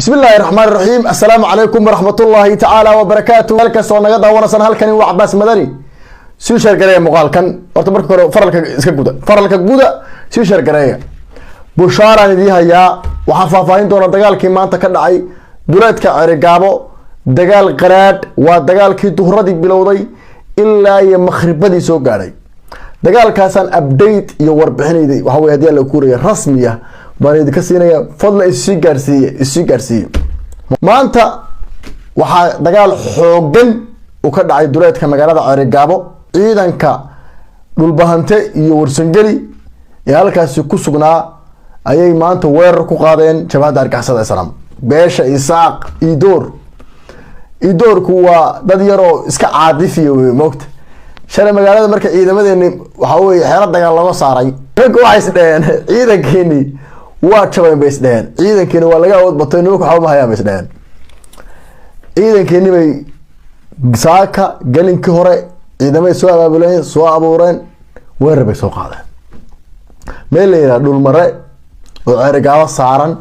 Bismi illaahi raxmaan raxiim. Assalaamu calaykum waraxmatullaahi tacaala wabarakaatu. Meel kastoo naga daawanaysan, halkani waa Cabaas Madani. Sii share gareeya muuqaalkan. Horta marka hore faralka iska guda, faralka guda, sii share gareeya. Bushaaraan idii hayaa. Waxaan faahfaahin doonaa dagaalkii maanta ka dhacay duleedka Cerigaabo. Dagaal qaraadh waa dagaalkii duhradii bilowday ilaa iyo makhribadii soo gaadhay. Dagaalkaasaan update iyo warbixinayday, waxa wey, hadii alla kuuraya rasmiya baan idinka siinaya. Fadla issii gaarsiiye, issii gaarsiiye. Maanta waxaa dagaal xoogan uu ka dhacay duleedka magaalada Cerigaabo. Ciidanka Dhulbahante iyo Warsangeli ee halkaasi ku sugnaa ayay maanta weerar ku qaadeen jabhadda argixisada Islaam, beesha Isaaq, Idoor. Idoorku waa dad yaroo iska caadifiya wey, moogta. Shalay magaalada marka ciidamadeeni, waxa weye, xeero dagaal looga saaray, nimanka waxay isdheheen ciidankeeni waa jabeen bay isdheheen, ciidankeeni waa laga awood batay, nimanka waxba ma hayaan bay isdheheen. Ciidankeeni bay saaka galinkii hore ciidamay soo abaabuleen, soo abuureen, weerar bay soo qaadeen. Meel la yidhaha Dhulmare oo Ceerigaabo saaran,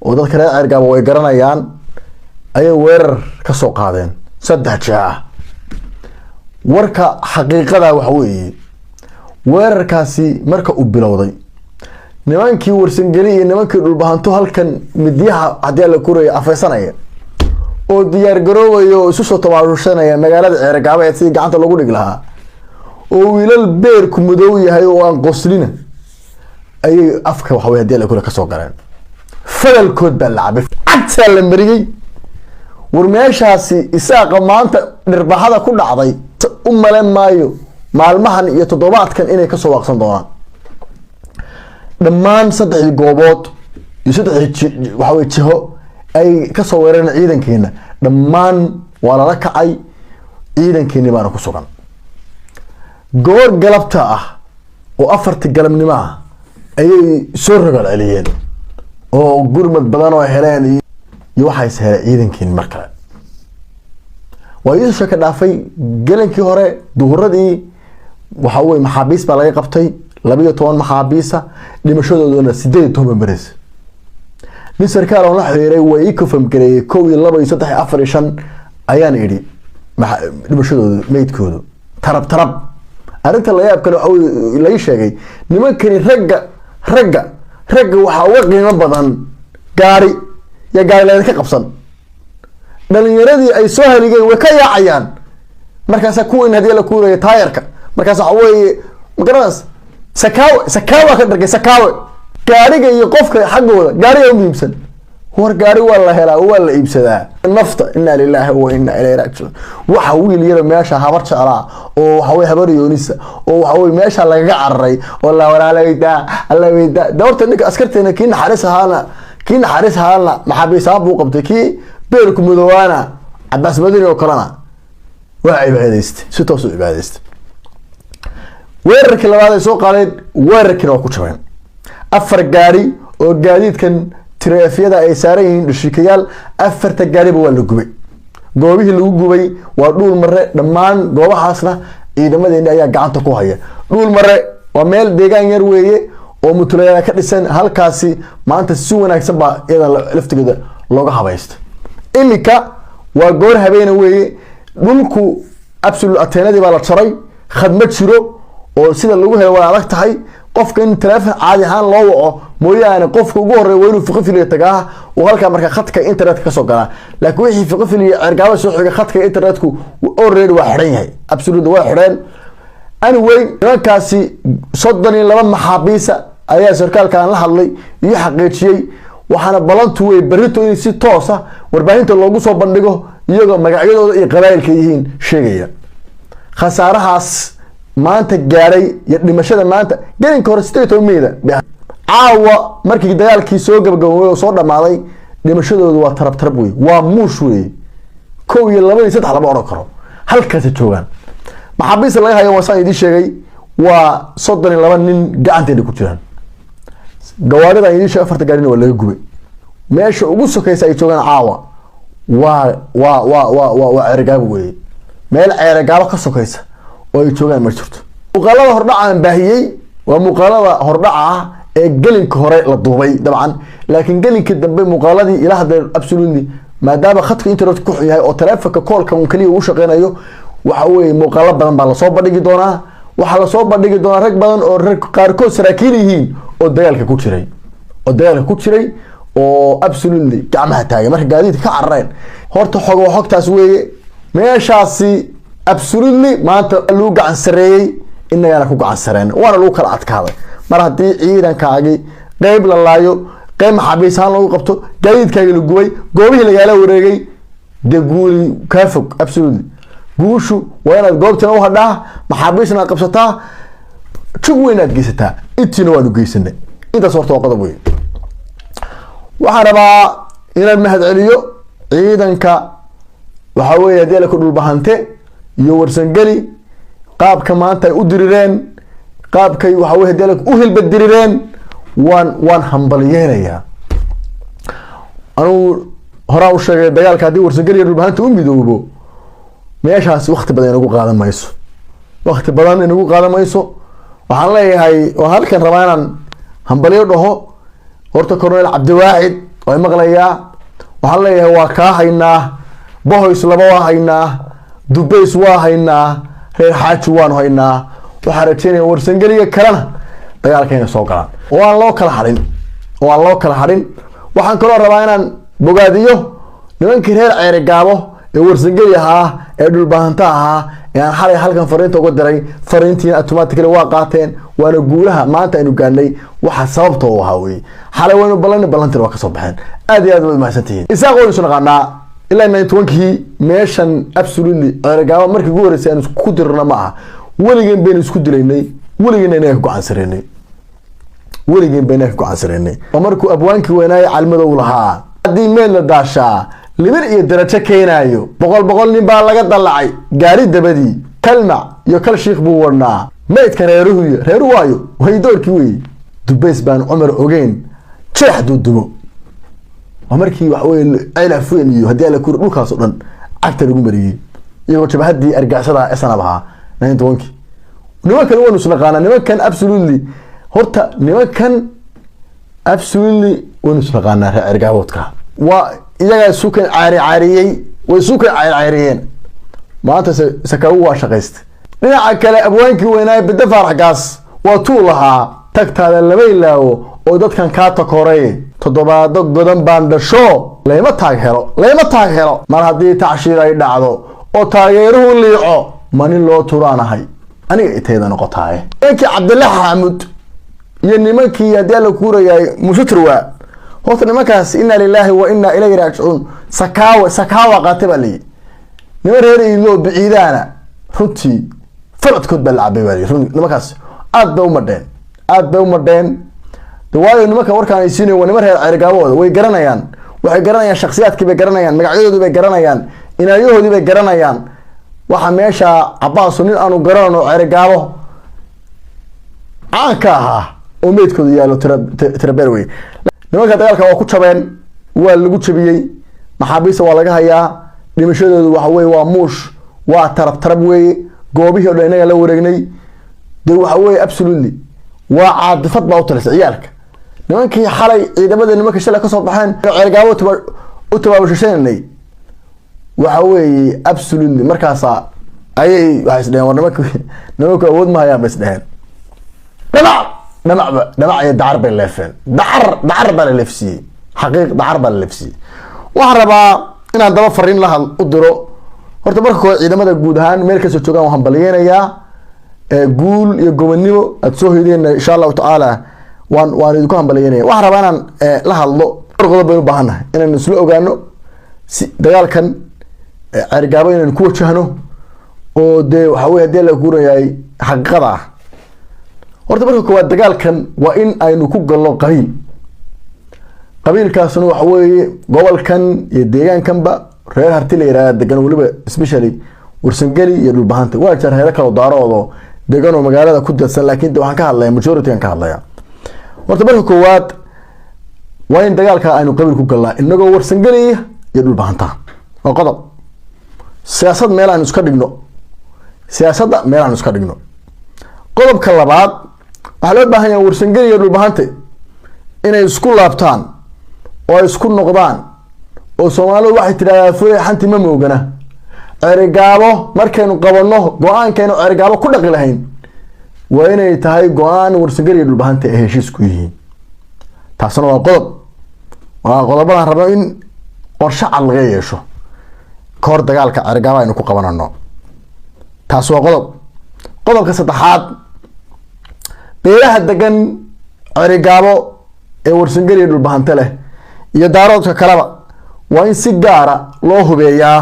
oo dadka reer Ceerigaabo way garanayaan, ayay weerar ka soo qaadeen saddex jiha ah. Warka xaqiiqada waxa weeye, weerarkaasi marka uu bilowday, nimankii Warsangeli iyo nimankii Dhulbahanto halkan midyaha haddii alla kuraya afeysanaya oo diyaar garoobaya oo isu soo tabaarushanaya magaalada Ceerigaabo ee sidii gacanta lagu dhigi lahaa, oo wiilal beerku madow yahay oo aan qoslina ayay afka, waxa wey, hadii alla kura kasoo galeen. Fadalkood baa la cabay, cagtaa la mariyey. War meeshaasi Isaaqa maanta dhirbaxada ku dhacday u malen maayo maalmahan iyo toddobaadkan inay kasoo waaqsan doonaan. Dhammaan saddexdii goobood iyo saddexdii, waxa wey, jiho ay kasoo weerareen ciidankeena, dhammaan waa lala kacay. Ciidankeeni baana ku sugan. Goor galabta ah oo 4-tii galabnimo ah ayay soo rogaal celiyeen oo gurmad badan oo heleen iyo waxays helay ciidankeeni. Mar kale waa iisoo sheeka dhaafay. Gelinkii hore duhuradii, waxa weye, maxaabiis baa laga qabtay, 12 maxaabiisa, dhimashadooduna 18 ba mareysa. Nin sarkaal oon la xiriiray waa ii confirm gareeyey, kow iyo laba iyo saddex iyo afar iyo shan ayaan idhi dhimashadoodu, meydkoodu tarab tarab. Arrinta la yaab kale waxa wey lai sheegay, nimankani ragga waxaa uga qiimo badan gaari ya gaari laydinka qabsan. Dhalinyaradii ay soo haligeen way ka yaacayaan. Markaasa kuweyn hadii la kuuraya taayarka, markaas waxa weeye, magaranaysa, sakaawe, sakaawa ka dhargay, sakaawe. Gaariga iyo qofka xaggooda gaariga u muhiimsan. War gaari waa la helaa, waa la iibsadaa. Nafta, inaa lilaahi wa inaa ilayhi raajicuun. Waxa wiil yara meesha Habar Jeclaa oo waxa weye Habar Yoonisa oo waxa weye meesha lagaga cararay oo la walaaleydaa alla weydaa. De horta ninka askarteena kii naxariis ahaana, kii naxariis ahaana maxaabiisaan buu qabtay, kii beerku madoowaana, Cabaas Madani oo kalena, waa cibaadaystay, si toos u cibaadaystay. Weerarkii labaad ay soo qaadeen, weerarkiina waa ku jabeen. Afar gaari oo gaadiidkan tireefyada ay saaran yihiin dhashikayaal, afarta gaariba waa la gubay. Goobihii lagu gubay waa Dhuul Mare. Dhammaan goobahaasna ciidamadeeni ayaa gacanta ku haya. Dhuul Mare waa meel deegaan yar weeye oo mutulayaal ka dhisan. Halkaasi maanta si wanaagsan baa iyada laftigeeda looga habaysta. Iminka waa goor habeena weeye. Dhulku absolute ateenadii baa la jaray, khad ma jiro oo sida lagu helo waa adag tahay. Qofka in teleefon caadi ahaan loo waco mooyaane, qofka ugu horeeya waa inuu Fiqifiliya tagaa oo halkaa marka khadka internetka kasoo galaa. Laakiin wixii Fiqifiliya Ceergaaba soo xiga, khadka internetku already waa xidhan yahay, absolute waa xidheen. Anyway, nimankaasi 32 maxaabiisa ayaa sarkaalkan la hadlay iyo xaqiijiyey. Waxaana balantu wey berrito in si toosa warbaahinta loogu soo bandhigo iyagoo magacyadooda iyo qabaayilka yihiin sheegaya. Khasaarahaas maanta gaadhay iyo dhimashada maanta gelinka hore 18 meyda, caawa markii dagaalkii soo gabagaboobay oo soo dhamaaday, dhimashadoodu waa tarab tarab wey, waa muush wey. Kow iyo laba iyo saddex lama odhan karo. Halkaasa joogaan. Maxaabiista laga hayo waa saan idiin sheegay, waa 32 nin gacanteena ku jiraan. Gawaarida idiin sheegay, afarta gaarina waa laga gubay. Meesha ugu sokaysa ay joogaan caawa waa Ceerigaabo weeye. Meel Ceerigaabo ka sokaysa oo ay joogaan ma jirto. Muuqaalada hordhaca aan baahiyey waa muuqaalada hordhaca ah. Ee gelinka hore la duubay dabcan, laakiin gelinkii dambe muuqaaladii ilaa hadda absolutely, maadaama khadka internet ku xun yahay oo taleefonka koolka un kaliya uu shaqeynayo, waxa weeye muuqaalo badan baa lasoo bandhigi doonaa. Waxaa lasoo bandhigi doonaa rag badan oo rag qaarkood saraakiil yihiin oo dagaalka ku jiray, oo absolutely gacmaha taagay marka gaadiidka ka carareen. Horta xog waa xogtaas weeye. Meeshaasi absolutely maanta lagu gacan sareeyey, inagana ku gacan sareen, waana lagu kala adkaaday. Mar haddii ciidankaagi qeyb la laayo, qeyb maxaabiis ahaan loogu qabto, gaadiidkaagi la gubay, goobihii lagaala wareegay, dee guuli kaa fog. Absolutely guushu waa inaad goobtina u hadhaa, maxaabiisna aad qabsataa, jug weyn aad geysataa. Intiina waanu geysanay. Intaas horta waa qodob weyn. Waxaan rabaa inaan mahadceliyo ciidanka, waxaa weeye haddii ala ku Dhulbahante iyo Warsangeli, qaabka maanta ay u dirireen, qaabkay waxa weye hadii ala u hilbadirireen, waan hambaliyeynayaa. Anugu horaa u sheegay, dagaalka haddii Warsangeli iyo Dhulbahanta u midoobo, meeshaasi wakti badan inagu qaadan mayso, wakti badan inagu qaadan mayso. Waxaan leeyahay oo halkan rabaa inaan hambalyo dhaho horta Cornel Cabdiwaaxid oo maqlayaa. Waxaan leeyahay waa kaa haynaa, Bohoys laba waa haynaa, Dubays waa haynaa, reer Xaaji waanu haynaa. Waxaan rajeynaya Warsangeliga kalena dagaalka inay soo galaan oo aan loo kala hadhin, oo aan loo kala hadhin. Waxaan kaloo rabaa inaan bogaadiyo nimankii reer Ceerigaabo ee Warsangeli ahaa ee Dhulbaahanta ahaa ee aan xalay halkan fariinta uga diray. Fariintiina automatically waa qaateen, waana guulaha maanta aynu gaadhnay waxa sababta u ahaa weye. Xalay waynu ballanay, ballantina waa kasoo baxeen. Aad iyo aad waad mahadsantihiin. Isaaq waynu isu naqaanaa ilaa 91-kii. Meeshan absolutely Ceerigaabo markii ugu horeysay aanu ku dirno ma aha. Weligeen baynu isku dilaynay, weligeen inaga ka go-aan sareynay, weligeen bayna ka go-aan sareynay. Oo markuu abwaankii weynaaye Calmadow lahaa, haddii meel la daashaa libir iyo darajo keenaayo, boqol boqol nin baa laga dallacay gaari dabadii, kalmac iyo kal shiikh buu wadhnaa maydka reeruhuy reeru waayo way doorkii weeye, Dubays baan Cumar ogeyn jeex duudumo. Waa markii waxa weye Ceelafweyn iyo haddii alla kuri dhulkaas oo dhan cagta lagu mariyey, iyagoo jabhadii argixisada SNM ahaa 91-kii. Nimankan waynu isnaqaanaa. Nimankan absolutely, horta nimankan absolutely waynu isnaqaanaa. Reer Cergaaboodka waa iyagaa isukan caari caariyey, way isukan caari caariyeen. Maanta sakaagu waa shaqaystay. Dhinaca kale, abwaankii weynaaye Bidde Faarax Gaas waa tuu lahaa, tagtaada lama ilaawo oo dadkan kaa takoray, toddobaado godan baan dhasho, layma taag helo, layma taag helo. Mar haddii tacshiir ay dhacdo oo taageeruhu liico, ma nin loo turaanahay aniga itayda noqotaaye. Nimankii Cabdilla Xaamud iyo nimankii haddii alla kuurayahay Musuturwa, horta nimankaas inna lilaahi wa inna ilayhi raajicuun. Sakaawa sakaawa qaatay baa layihi. Niman reer Iidloo biciidaana runtii faradkood baa la cabay baa layihi. Nimankaas aad bay u madheen, aad bay u madheen. De waayo, nimanka warkaan ay siinayo waa niman reer Ceerigaabooda, way garanayaan, waxay garanayaan shaksiyaadkii bay garanayaan, magacyadoodii bay garanayaan, inaayahoodii bay garanayaan. Waxa meesha Cabaasu nin aanu garanano Ceerigaabo caan ka ahaa oo meydkooda yaallo tirabeer wey. Nimanka dagaalka waa ku jabeen, waa lagu jabiyey, maxaabiista waa laga hayaa, dhimashadoodu waxa weye waa muush, waa tarab tarab weeye. Goobihii o dhan inaga la wareegnay. De waxa weye absolutely waa caadifad baa u talisay ciyaalka. Nimankii xalay ciidamada, nimanka shalay kasoo baxeen Ceergaabo u tabaabushanay, waxa weeye absolutely markaasa ayay waxay isdheheen, war nimanku awood ma hayaan bay isdheheen. Dhamac dhamacba dhamac iyo dacar bay leefeen, dacar dacar baa la leefsiiyey, xaqiiq dacar baa la leefsiiyey. Waxaan rabaa inaan daba fariin la had u diro. Horta marka kore ciidamada guud ahaan meel kastoo joogaan waan hambaliyeynayaa, guul iyo gobonnimo aad soo hoydeen insha Allahu tacaala, waan idinku hambalyeynaya. Waxaan rabaa inaan la hadlo dhowr qodob baynu u baahannahay inaynu isla ogaano si dagaalkan Ceergaabo inaynu ku wajahno, oo dee waxa wey hadii la guurayahay xaqiiqada ah. Horta marka koowaad dagaalkan waa in aynu ku galno qabiil. Qabiilkaasna waxa weeye gobolkan iyo deegaankanba reer Harti la yihahda degan, weliba especially Warsangeli iyo Dhulbahanta. Waa jira reero kaloo Daaroodo degan oo magaalada ku dadsan, laakin de waxaan ka hadlaya majority-gan ka hadlaya. Horta marka koowaad waa in dagaalka aynu qabiil ku galnaa, inagoo Warsangeliya iyo Dhulbahanta. Waa qodob. Siyaasad meel aynu iska dhigno, siyaasadda meel aynu iska dhigno. Qodobka labaad, waxaa loo baahan yahay Warsangeli iyo Dhulbahante Inay isku laabtaan oo ay isku noqdaan, oo Soomaalidu waxay tidhahdaa fulay xanti ma moogana. Ceerigaabo markaynu qabanno, go-aankaynu Ceerigaabo ku dhaqi lahayn waa inay tahay go-aan Warsangeli iyo Dhulbahanta ay heshiis ku yihiin. Taasna waa qodob, waa qodobadan rabno in qorshe cad laga yeesho kahor dagaalka Ceerigaabo aynu ku qabanano. Taas waa qodob. Qodobka saddexaad, beelaha degan Ceerigaabo ee Warsangeli iyo Dhulbahante leh iyo Daaroodka kaleba waa in si gaara loo hubeeyaa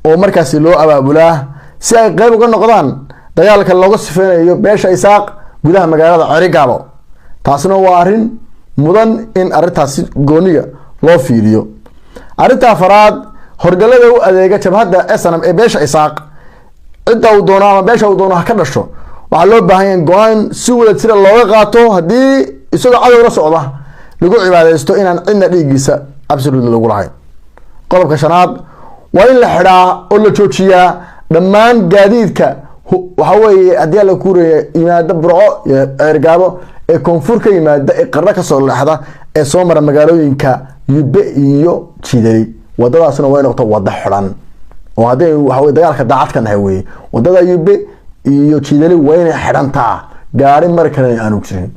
oo markaasi loo abaabulaa, si ay qeyb uga noqdaan dagaalka looga sifeynayo beesha Isaaq gudaha magaalada Ceerigaabo. Taasna waa arrin mudan in arrintaasi gooniga loo fiiriyo. Arrinta afaraad, horgalada u adeega jabhadda SNM ee beesha Isaaq, cidda uu doono ama beesha uu doono ha ka dhasho, waxaa loo baahan yahay go-aan si wada jira looga qaato haddii isagoo cadow la socda lagu cibaadeysto inaan cidna dhiiggiisa absolutely lagu lahayn. Qodobka shanaad, waa in la xidhaa oo la joojiyaa dhammaan gaadiidka, waxa weeye, haddii alla kureeya, yimaada Burco iyo Ceergaabo ee koonfur ka yimaada, ee Qarno kasoo leexda, ee soo mara magaalooyinka Yube iyo Jidali. Wadadaasna waa noqto wada xidhan, oo haddii waxa weye dagaalka daacad ka nahay weye, wadada Yube iyo Jidali waa inay xidhantaa, gaari mari kalena aanu jirin.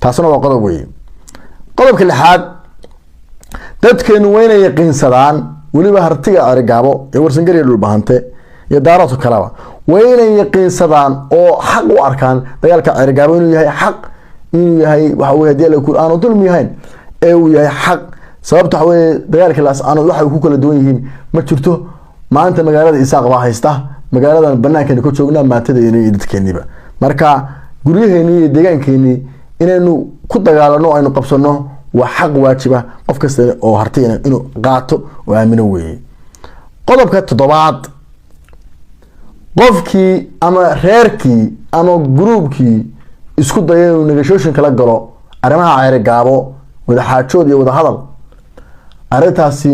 Taasna waa qodob weye. Qodobka lixaad, dadkeenu waa inay yaqiinsadaan, weliba hartiga Ceerigaabo ee Warsangeliya, Dhulbahante iyo Daaroodka kaleba, waa inay yaqiinsadaan oo xaq u arkaan dagaalka Ceerigaabo inuu yahay xaq, inuu yahay, waxa weye, hadii alla aanu dulmi yahayn ee uu yahay xaq. Sababta waxa weye, dagaalka Laascaanood waxay ku kala duwan yihiin ma jirto. Maanta magaalada Isaaq baa haysta, magaaladan banaankeena ka joognaa, maantadeeni iyo dadkeeniba. Marka guryaheeni iyo deegaankeeni inaynu ku dagaalano, aynu qabsano, waa xaq waajiba qof kasta oo hartayna inuu qaato oo aamino weeye. Qodobka toddobaad, qofkii ama reerkii ama gruubkii isku daya inuu negotiation kala galo arrimaha Ceerigaabo, wadaxaajood iyo wadahadal, arrintaasi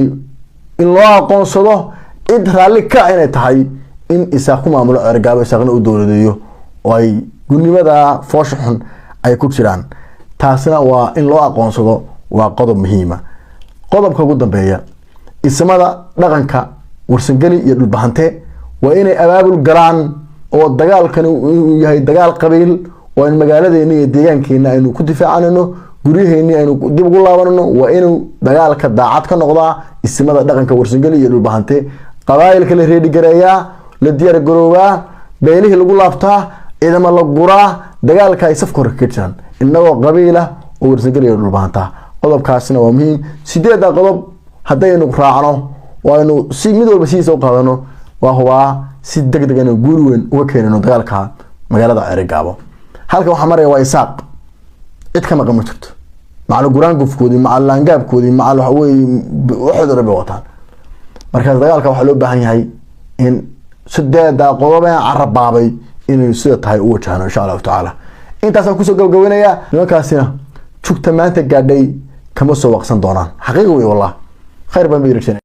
in loo aqoonsado cid raalli ka inay tahay in Isaaq ku maamulo Ceerigaabo, Isaaqna u dowladeeyo, oo ay gudnimada foosha xun ay ku jiraan. Taasna waa in loo aqoonsado, waa qodob muhiima. Qodobka ugu dambeeya, ismada dhaqanka Warsangeli iyo Dhulbahante waa inay abaabul galaan, oo dagaalkani inuu yahay dagaal qabiil oo aynu magaaladeena iyo deegaankeena aynu ku difaacanayno, guryaheeni aynu dib ugu laabanano, waa inuu dagaalka daacad ka noqdaa ismada dhaqanka Warsangeli iyo Dhulbahante. Qabaayilka la reedigareeyaa, la diyaar garoobaa, beelihii lagu laabtaa, ciidamo la guraa, dagaalka ay safka hore kaga jiraan inagoo qabiila oo Warsangeli iyo Dhulbahanta. Qodobkaasina waa muhiim. Sideedda qodob haddaynu raacno oo aynu si mid walba sidiisa u qaadano, waa hubaa si deg deg aynu guul weyn uga keenino dagaalka magaalada Ceerigaabo. Halkan waxaa maraya waa Isaaq, cid ka maqan ma jirto. Macal guraangufkoodii, macal laangaabkoodii, macal, waxa weye, waxooda dhan bay wataan. Markaas dagaalka waxaa loo baahan yahay in sideedda qodob ee carabaabay inaynu sida tahay u wajahno, insha Allahu tacaala. Intaasaan kusoo gabagabaynayaa. Nimankaasina jugta maanta gaadhay kama soo waqsan doonaan, xaqiiq wey. Wallah, khayr baan bay rajaynaya.